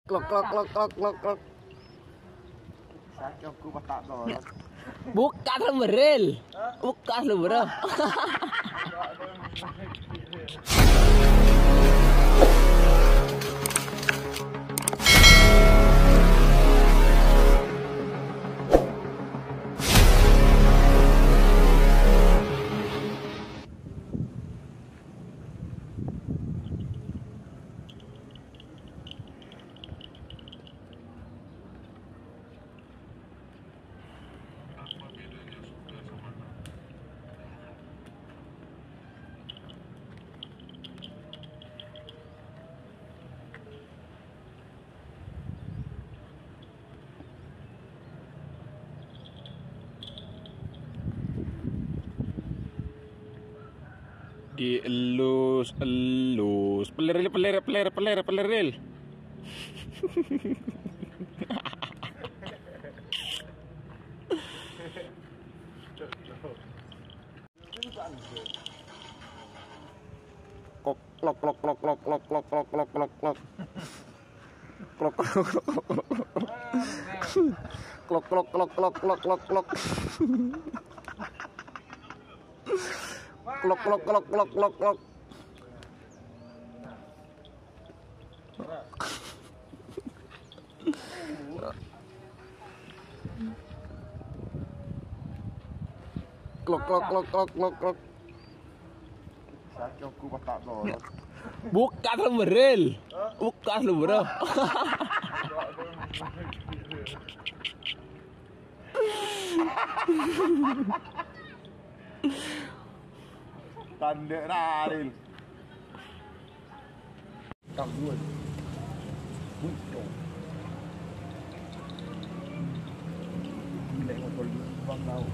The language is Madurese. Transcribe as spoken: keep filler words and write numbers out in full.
Klok, klok, klok, klok, klok, klok. Sakit aku patah tuh. Buka sumberil. Buka sumberil. Diellus-ellus. Peleril, peler, peler, peler, peleril. Kok, klok, klok, klok, klok. Klok, klok, klok, klok, klok, klok, klok. Klok, klok, klok, klok, klok, klok, klok. Klok, klok, klok, klok, klok, klok. Klok, klok, klok, klok, klok, klok. Sakit aku patah tuh. Buka sumberil. Buka sumberil. Tandek raril. Kang dua. Muncul. Gila, ngobrol dulu, Bang, tahu.